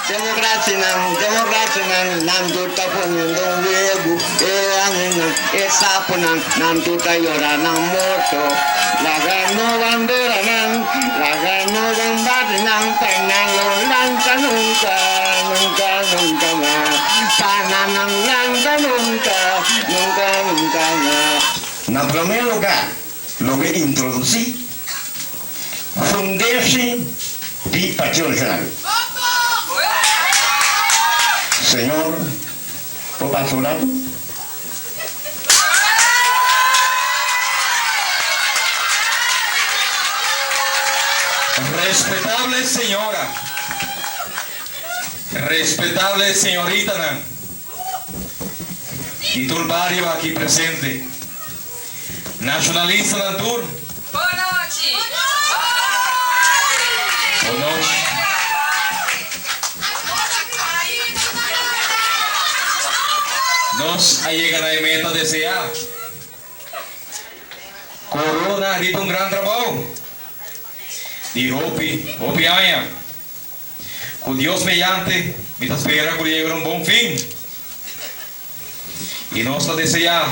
Democracianan, democracianan, nan tur ta poniendo un webu, e angelnan, e saponan, nan tur ta yora nan morto. Laga no banderanan, laga no bombardenan, pa nan lo lanta nunca, nunca, nunca mas. Pa nan no lanta nunca, nunca, nunca mas. Na promé lugá lo mi introdusí Fundeshi di Partido Nacional. Señor por pasa un rato? Respetable señora, respetable señoritanan y tur bario aki presente. Nacionalistanan tur. Bon nochi. Bon nochi. Nos a yega na e meta deseá. Corona riba un gran trabou di hopi, hopi aña. Cu Dios mediante mi ta spera cu yega na un bon fin. Y nos ta desea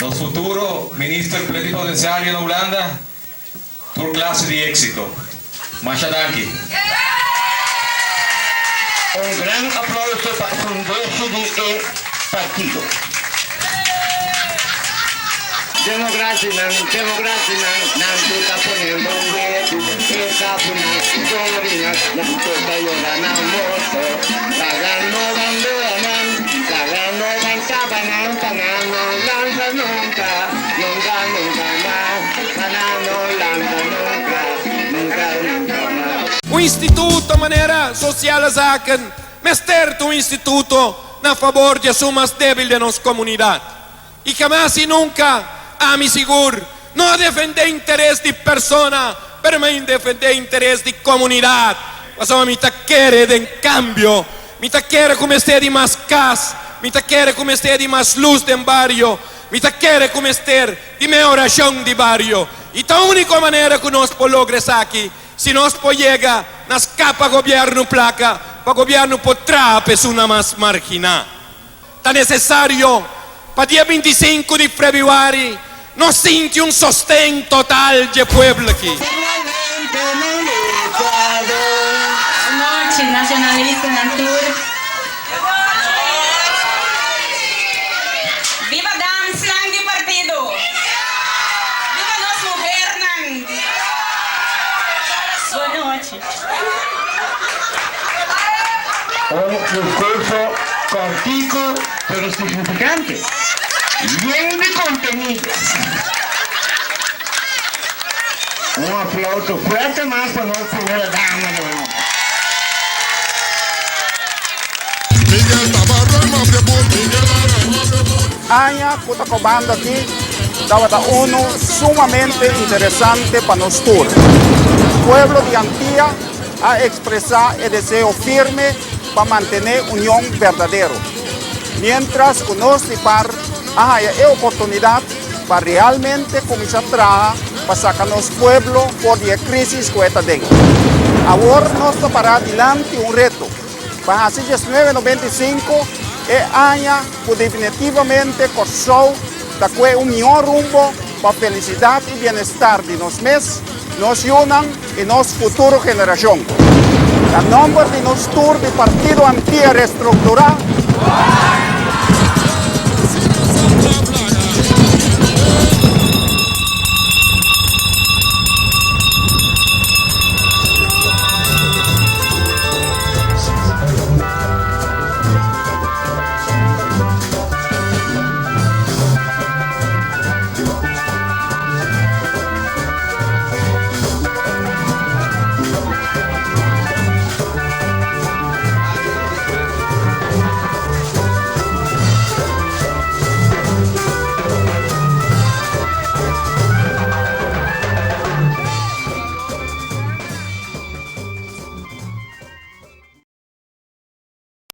nos futuro Minister Plenipotenciario na Hulanda tur clase di exito. Masha danki. Un gran aplauso pa fundeshi di e partido. Democracianan, democracianan, nan tur ta poniendo webu, e sapunan, dorinan, nan tur ta yora nan morto. Laga no bandonan, laga no ban tabanan, pa nan no lansa nunca, nunca, nunca mas, pa nan no lansa nunca, nunca, nunca mas. Un instituto manera Sociale Zaken mester ta un instituto na fabor di esun mas debil den nos comunidad. Y jamas y nunca, ami sigur, no a defende interes di persona, pero mi a defende interes di comunidad. Pasobra mi ta kere den cambio, mi ta kere cu mester di mas cas, mi ta kere cu mester di mas luz den bario, mi ta kere cu mester di mehoracion di bario. Y ta unico manera cu nos por logra esaki, si nos por yega na scapa gobierno placa pa gobierno por traha pa esunnan mas margina. Ta nesesario pa dia 25 di febrüari nos sinti un sosten total dje pueblo aki. Nochi, nacionalistanan tur. Biba damsnan di partido! Biba nos muhernan! Bon nochi. Un discurso cortico pero significante, yen di contenido. Un aplauso fuerte mas pa nos primera dama de honor. Aña ku ta kobando aki tabata unu sumamente interesante pa nos tur. Pueblo di Antia a ekspresá e deseo firme pa mantené union berdadero, miéntras ku nos di par a haña e oportunidat pa realmente kuminsá traha pa saka nos pueblo for di e krísis ku e ta den. Awor nos ta pará dilanti un reto pa hasi 1995 e aña ku definitivamente Kòrsou ta kue un mihó rumbo pa felisidat i bienestar di nos mes, nos yunan i nos futuro generashon. Na nòmber di nos tur di Partido Antia Restrukturá.